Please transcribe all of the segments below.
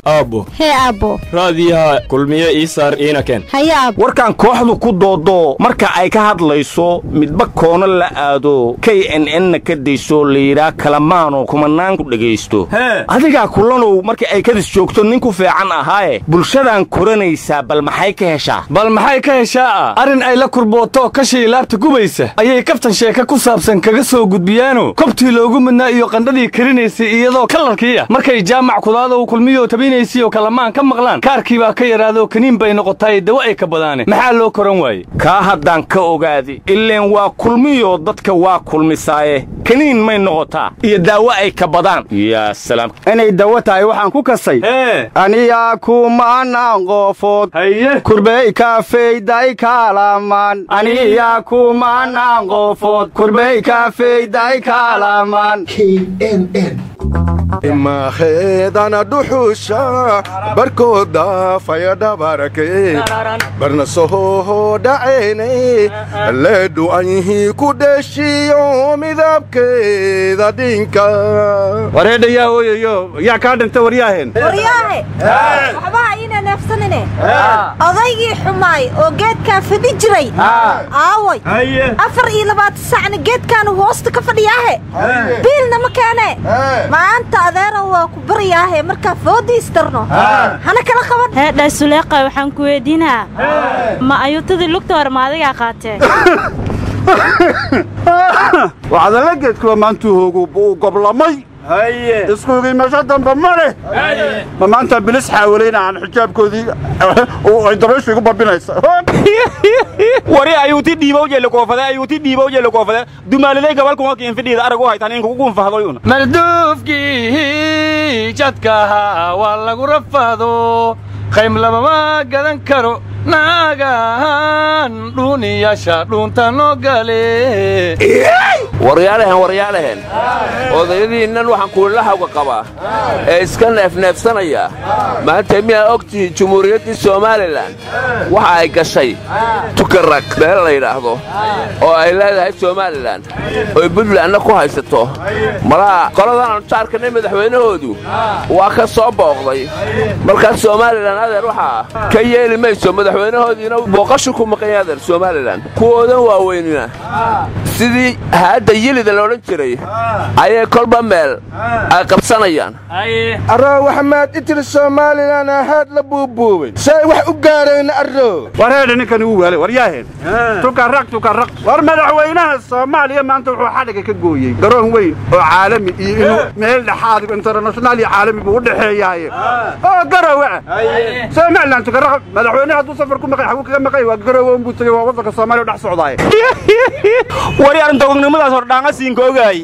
Aabbo, Hee aabbo. Raadiyaha Kulmiye ii saar iina keen. Haye aabbo. Warkan kooxdu ku doodo marka ay ka hadlayso midba koona la aado, KNN-na ka dayso layidhaa kalamaanoo kumanaan ku dhegaysto. Adigaa kulanow marka ay kadis joogto nin ku fiican ahaaye, bulshadan koranaysaa bal maxay ka heshaa? Bal maxay ka heshaa? Ah, arrin ay la kurbootoo kashii laabta gubaysa ayay kaftan sheeka ku saabsan kaga soo gudbiyaano kobtii loogu midnaa iyo qandhadii karinaysay iyadoo kalarkiiya markay Jaamac Kudaadow Kulmiyoo tabinaysiyo kalamaan ka maqlaan, kaarkii baa ka yaraadoo kaniin bay noqotaay dawo ay ka badaane. Maxaa loo koran waaye? Kaa haddaan ka ogaadi ileen waa Kulmiyoo dadka waa kulmisaaye, kaniin may noqotaa iyo daawo ay ka badaan. Yaa salaam! Inay dawo tahay waxaan ku kasay aniyaa kumanaan qoofood Haye. Kurbey kafeyday kaalamaan, aniyaa kumanaan qoofood kurbey kafeyday kaalamaan. Maaheedana dhuxusha barkooda fayadhabarake barna sohoho dhaceenay leedhu anyihii ku dheshiyo midabkeeda dhinka. Wareedhayaa hooyayo, yaa kaa dhinta waryaaheen? Waryaahe, waxba ha iina neefsanine. Odaygii xumaay oo geedkaa fadhi jiray aaway? 24 sacna geedkaanu hoosta ka fadhiyaahe, biilna ma keene. Maanta adeero waa ku baryaahe, markaa foodiistarno hana kala qaban. Heedha Suleeqa, waxaan ku weydiinaa, ma ayuutadii lugta hore ma adigaa qaatee? Waxadalla geedkuwa maantuu hoogu buu goblamay, iskuugii meesho dambe ma leh. Ma maanta bilis xaawalayna aan xijaabkoodii ay dabayshu igu babinaysa? Wari ayuuti dhiibow jelle koofade, ayuuti dhiibow jelle koofade, dumaaliday gabalkuma kiinfidhiida aragu haytan in kugu gunfahdoy una. Marduufkii jadkaha waa lagu rafaado, qaym lamama gadan karo, naagahan dhuuniyaasha dhuunta noo gale. Waryaalahan, waryaalahan, odayadiinnan waxaan kuulilahawga qabaa ee iska neefneefsanaya maanta, miyaa og tihiin Jumhuuriyaddii Somalilan waxa ay gashay Tukarag, meel la yidhaahdo oo ay leedahay Somalilan oy Buntlandna ku haysato? Malaha qoladan aanu jaarkanay madaxweynahoodu waa ka soo booqday. Markaas Somalilan adeer waxaa ka yeeli mayso, madaxweynahoodiina booqashu ku maqan yahay adeer. Somalilan kuwoodan waaweynina sidii haadda yilida la odhan jiray ayay kolba meel ay qabsanayaan. Aroo, waxmaad itiri Somalilan ahaad la buubuubay say wax u gaarayna aroo? Wareedha, ninkani wuu waalay. Waryaaheen, Tukaraq, Tukaraq. War madaxweynaha Soomaaliya maanta wuxuu xadhiga ka gooyey garoon weyn oo caalami iyo inuu meel dhexaad international iyo caalami buu u dhexeeyaaye oo Garowe ah. Somaliland Tukaraq, madaxweynaha hadduu safar ku maqay xaguu kaga maqay? Waa Garowe unbuu tegey, waa waddanka Soomaaliya u dhex socdaaye. Wari arrintogognimadaas hordhaanga siinka ogaay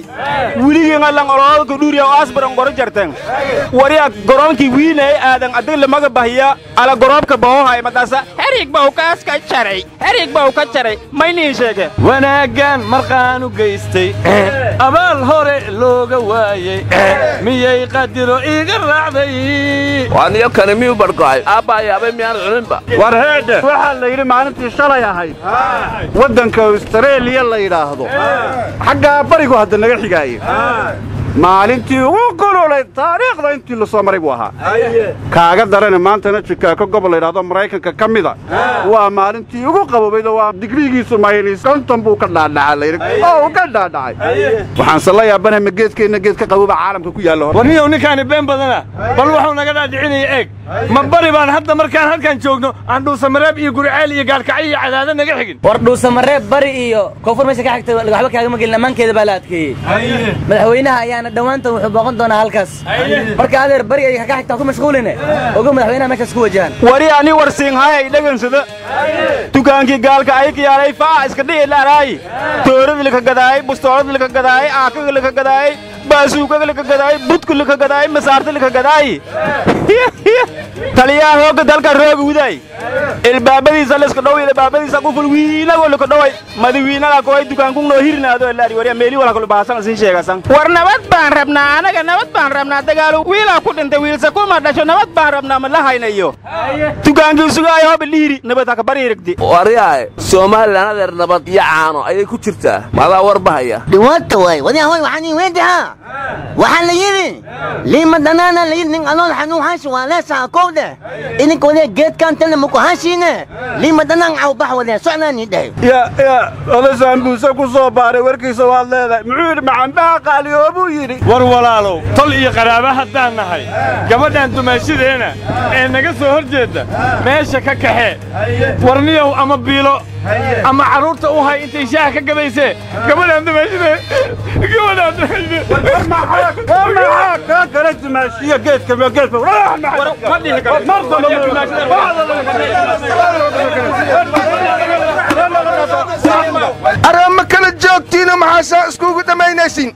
weligiinga lang oloolka dhuuriya oo asbaran goro jartan. Wariya goroonkii wiinay aadan adig lamaga bahiya ala goroobka bahohay madaasa herig bau kaaska jaray, herig bau ka jaray, mayniin sheege. Wanaaggan marqaan u geystay abaal hore looga waayey miyay qadiro iiga raacday? Waaniyo kani miyuu bargo'ay? Aabbaa yaabay, miyaan cuninba? War heedhe, waxaa la yidhi maalintii shalay ahayd waddanka Austareeliya la yidhaahdo, xaggaa barigu hadda naga xigaaye, maalintii ugu kululay taariikhda intii la soo maray buu ahaa. Kaaga darana maantana Jikaako gobol la yidhahdo Maraykanka ka mida waa maalintii ugu qabobayd oo waa digrigiisu -50 buu ka dhaadhacaa la yidhi oo uu ka dhaadhacay. Waxaanse la yaabanahay, ma geedkeenna geed ka qabooba caalamka ku yaallo? Warniyow, ninkaani been badana. Bal wuxuu naga dhaadhicinaya eeg, ma bari baan hadda markaan halkan joogno aan Dhuusamareeb iyo Guriceel iyo Gaalkacyo iyo Cadaado naga xigin? War Dhuusamareeb bari iyo koonfur meesha ka xigta waxba kaagama gelin, ammaankeeda baa la adkeeyey. Madaxweynaha ayaana dhowaantan wuxuu booqan doonaa halkaas. Marka adeer, bari ay ka xigtaa ku mashquuline, ogo madaxweynaha meeshaas ku wajahan. Wari ani warsiinhaayay dhagansada, dukaankii gaalka ay kiyaalay faa iska dhi'i laaraay, toorada laka gadaay, bustoolada laka gadaay, aakaga laka gadaay, baasuukaga laka gadaay, budka laka gadaay, masaarta laka gadaay, taliyaha hoogga dalka rooga wuday ilbaabadiisa layska dhoway, ilbaabadiisa quful wiinagoo laka dhoway, madawiinaga koy dukaankun noo hirnaado laari. Wariya meeli wala kala bahasan siin sheegasan. War nabad baan rabnaa anaga, nabad baan rabnaa, dagaalo Wiilaa ku dhintay wiilse kuma dhasho nabad baan rabnaa ma la haynayo. Dukaankii sugaayo hoba liiri nabad ha ka bariirigdi. Waryahay Soomaaliland adeer nabad iyo caano ayay ku jirtaa. Madaa war bahaya. Dhiwaata waay wadi ahoy waxaan ii weydihaa waxaa la yidhi liima dhanaana la yidhi nin alool xanuun hashi waa leesaha kowdhe idinka wadee geedkan tale maku hashiine liima dhanaan cawbax wadee socnaan ii dhahay. Ya ya oday saambuuse ku soo baaray warkiisa waad leedahay. Muxuu yidhi macanbaha qaaliyoobuu yidhi. War walaalow tol iyo qaraaba haddaan nahay gabadhan dumaashadeena ee naga soo hor jeedda meesha ka kaxee warniyow ama biilo ama carruurta u hay intay shaaha ka gadaysee gabadhan dumaashadee gabadhan dumaashadee maxaa kaa kala dumaashiya geedka geedka Arama kala joogtiina maxaa saa iskugu dhammaynaysiin?